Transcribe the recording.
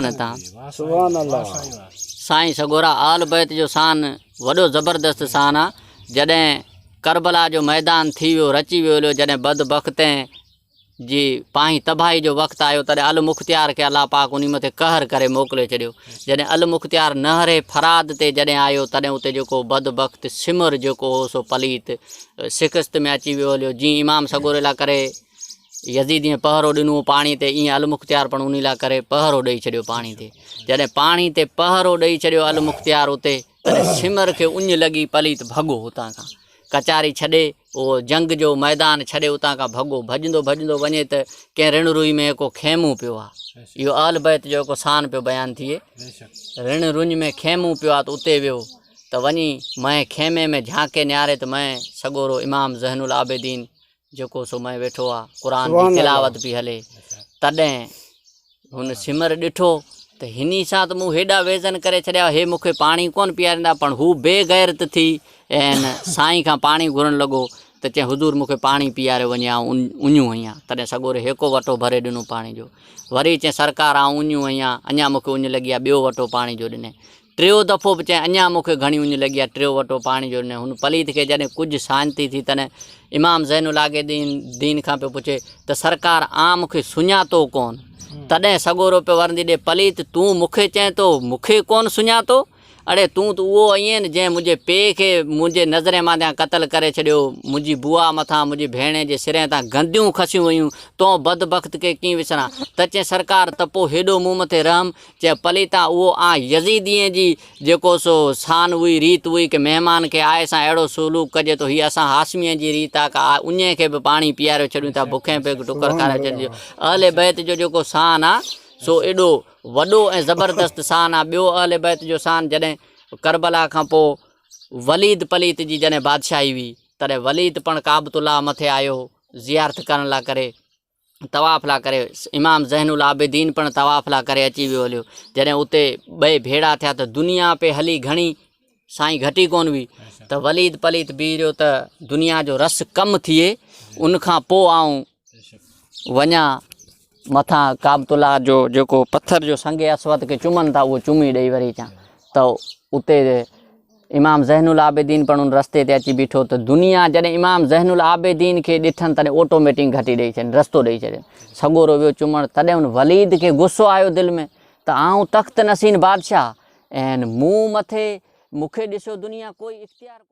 نه تان. سبحان الله. سائين سڳورا آل بيت جو سان وڏو زبردست سان آ جڏهن ڪربلا جو ميدان ٿي ويو رچي ويو هليو جڏهن بد بختين جي پاهين تباهي جو وقت آيو تڏهن المختيار کي الله پاڪ انهي مٿي قهر ڪري موڪلي ڇڏيو جڏهن المختيار نهر فراد تي جڏهن آيو تڏهن اتي جيڪو بد بخت سمر جيڪو هو سو پليت شڪست ۾ اچي ويو هليو جيئن امام سڳوري لا ڪري يزيدين پهرو ڏنو پاڻي تي ايئن المختيار پڻ انهي لاء ڪري پهرو ڏئي ڇڏيو پاڻي تي. جڏهن پاڻي تي پهرو ڏئي ڇڏيو المختيار اتي تڏهن سمر کي اڃ لڳي پليت ڀڳو اتان کان ڪچاري ڇڏي اهو جنگ جو ميدان ڇڏي اتان کان ڀڳو ڀڄندو ڀڄندو وڃي ته ڪنهن رڻ روئي ۾ هڪ خيمو پيو آ اهو اهل بيت جو هڪ سان پيو بيان ٿئي رڻ رڃ ۾ خيمو پيو آ ته اتي ويو ته وڃي مئن خيمي ۾ جهانڪي نهاري ته مئن سڳورو امام زين العابدين جيڪو سو مئن ويٺو آ، قرآن جي تلاوت پئي هلي. تڏهن هن سمر ڏٺو ته هني سان ته مون هيڏا ويزن ڪري ڇڏيا، هي مون کي پاڻي ڪونه پياريندا، پڻ هو بي غيرت ٿي ۽ هن سائين کان پاڻي گهرڻ لڳو ته چيائين حضور مون کي پاڻي پياريو وڃي آئون اڃيو هيان. تڏهن سڳوري هيڪو وٽو ڀري ڏنو پاڻي جو. وري چيائين سرڪار آئون اڃيو هيان، اڃا مون کي اڃ لڳي آ، ٻيو وٽو پاڻي جو ڏني. ٽيون دفعو به چيائين، اڃا مون کي گهڻي اڃ لڳي آهي، ٽيون وٽو پاڻي جو ڏنائين. هن پليت کي جڏهن ڪجهه سانتي ٿي، تڏهن امام زين العابدين دين کان پيو پڇي ته سرڪار آن مون کي سڃاتو ڪونه؟ تڏهن سڳورو پيو ورندي ڏي، پليت تون مون کي چئين ٿو، مون کي ڪونه سڃاتو؟ اڙي تون ته اهو آهين جنهن منهنجي پيء کي منهنجي نظرين مانديان قتل ڪري ڇڏيو، منهنجي بوا مٿان منهنجي ڀيڻي جي سرين تان گنديون کسيون ويون، تون بدبخت کي ڪيئن وسران؟ ته چئين سرڪار ته پوء هيڏو مون مٿي رحم چيو، پليتا اهو آن يزيدين جي جيڪو سو سان اهي ريت اهي ڪه مهمان کي آء سان اهڙو سلوڪ ڪجي ٿو هي اسان هاشمين جي ريت آ ڪه آء اڃين کي به پاڻي پياريو ڇڏيون ٿا بکين پيڪ ٽڪر کارائي ڇڏجي اهل بيت جو جيڪو سان آ سو ايڏو وڏو ۽ زبردست سان آ ٻيو اهل بيت جو سان جڏهن ڪربلا کان پوء وليد پليت جي جڏهن بادشاهي هئي تڏهن وليد پڻ ڪعبت الله مٿي آيو زيارت ڪرڻ لاء ڪري طواف لا ڪري امام زين العابدين پڻ طواف لا ڪري اچي ويو هليو جڏهن اتي ٻئي ڀيڙا ٿيا ته دنيا پي هلي گهڻي سائين گهٽي ڪون هئي ته وليد پليت بيهي رهيو ته دنيا جو رس ڪم ٿئي ان کان پوء آئون وڃان مٿان ڪعبت الله جو جيڪو پٿر جو سنگ اسود کي چمن ٿا اهو چمي ڏئي وري اچان ته اتي امام زين العابدين پڻ ان رستي تي اچي بيٺو ته دنيا جڏهن امام زين العابدين کي ڏٺن تڏهن آٽوميٽنگ گهٽي ڏئي ڇڏين رستو ڏئي ڇڏين سڳورو ويو چمڻ تڏهن ان وليد کي غصو آيو دل ۾ ته آئون تخت نشين بادشاهه ۽ مون مٿي مون کي ڏسو دنيا ڪوئي اختيار ڪونهي.